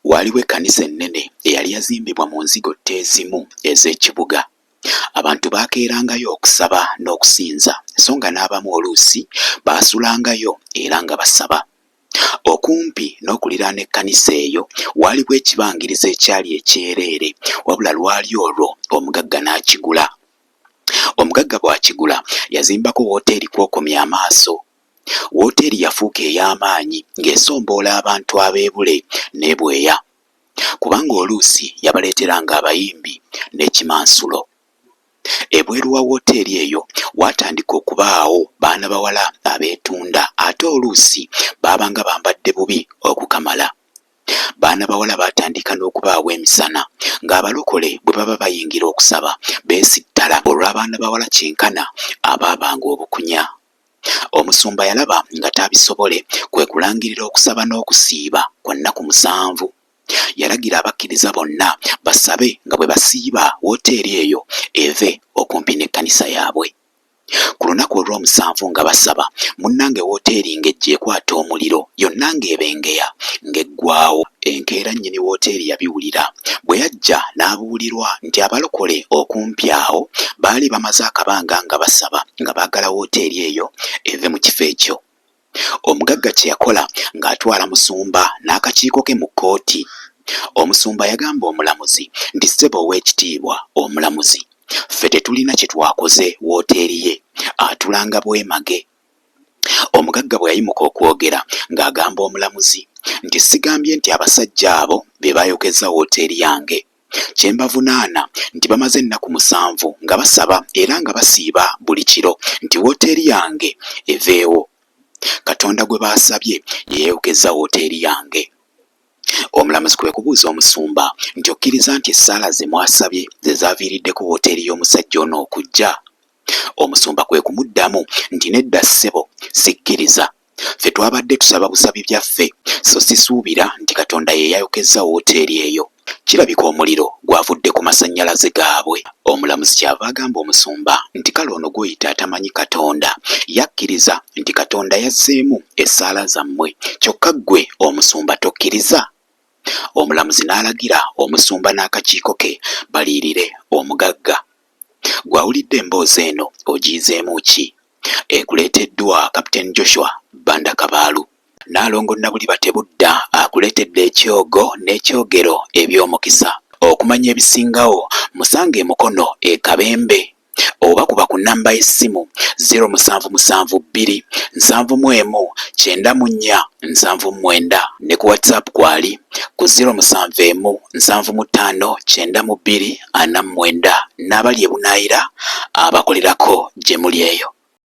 Waaliwo ekkanisa ennene eyali yazimbibwa mu nzigotta ezimu ez'ekibuga. Abantu baakeerangayo okusaba n'okusinza so nga n'abamu oluusi baasulangayo era nga basaba. Okumpi n'okuliraana ekkanisa eyo waaliwo ekibangirizi ekyali ekyereere wabula lwali olwo omugagga n'akigula. Omugagga bw'akigula yazimbako wooteeri kw'okomya amaaso. Wooteeri yafuuka ey'amaanyi ng'esomboola abantu ab'ebule n'ebweya kubanga oluusi yabaleeteranga abayimbi n'ekimansulo. Ebweru wa wooteeri eyo waatandika okubaawo baana bawala abeetunda ate oluusi baabanga bambadde bubi okukamala. Baana bawala baatandika n'okubaawo emisana ng'abalokole bwe baba bayingira okusaba beesittala olw'abaana bawala kyenkana abaabanga obukunya. Omusumba yalaba nga taabisobole kwe kulangirira okusaba n'okusiiba kwa nnaku musanvu. Yalagira abakkiriza bonna basabe nga bwe basiiba wooteeri eyo eve okumpi n'ekkanisa yaabwe. Ku lunaku olw'omusanvu nga basaba, munnange wooteeri ng'ejja ekwata omuliro yonna ng'ebengeya ng'eggwaawo. Enkeera nnyini wooteeri yabiwulira. Bwe yajja n'abuulirwa nti abalokole okumpi awo baali bamaze akabanga nga basaba nga baagala wooteeri eyo eve mu kifo ekyo. Omugagga kye yakola ng'atwala Musumba n'akakiiko ke mu kkooti. Omusumba yagamba omulamuzi nti ssebo oweekitiibwa omulamuzi, ffe tetulina kye twakoze wooteeri ye atulanga bwemage. Omugagga bwe yayimuka okwogera ng'agamba omulamuzi nti sigambye nti abasajja abo be baayokezza wooteeri yange. Kye mbavunaana nti bamaze ennaku musanvu nga basaba era nga basiiba buli kiro nti wooteeri yange eveewo. Katonda gwe baasabye ye yayokezza wooteeri yange. Omulamuzi kwe kubuuza omusumba nti okkiriza nti essaala ze mwasabye ze zaaviiriddeko wooteeri y'omusajja ono okujja? Omusumba kwe kumuddamu nti nedda ssebo sikkiriza. Ffe twabadde tusaba busabi byaffe so sisuubira nti Katonda ye yayokezza wooteeri eyo. Kirabika omuliro gwavudde ku masannyalaze gaabwe. Omulamuzi ky'ava agamba omusumba nti kale ono gw'oyita atamanyi Katonda yakkiriza nti Katonda yazzeemu essaala zammwe kyokka ggwe omusumba tokkiriza? Omulamuzi n'alagira omusumba n'akakiiko ke baliyirire omugagga. Ggwe awulidde emboozi eno ogiyizeemu ki? Ekuleeteddwa Captain Joshua Banda Kabaalu. Nnaalongo Nabuliba Tebudda akuleetedde ekyogo n'ekyogero eby'omukisa. Okumanya ebisingawo musange e Mukono e Kabembe oba kuba ku nnamba y'essimu 0772 71 94 79 ne ku WhatsApp kwali ku 071 75 92 49 n'abali e Bunaayira abakolerako gye muli eyo.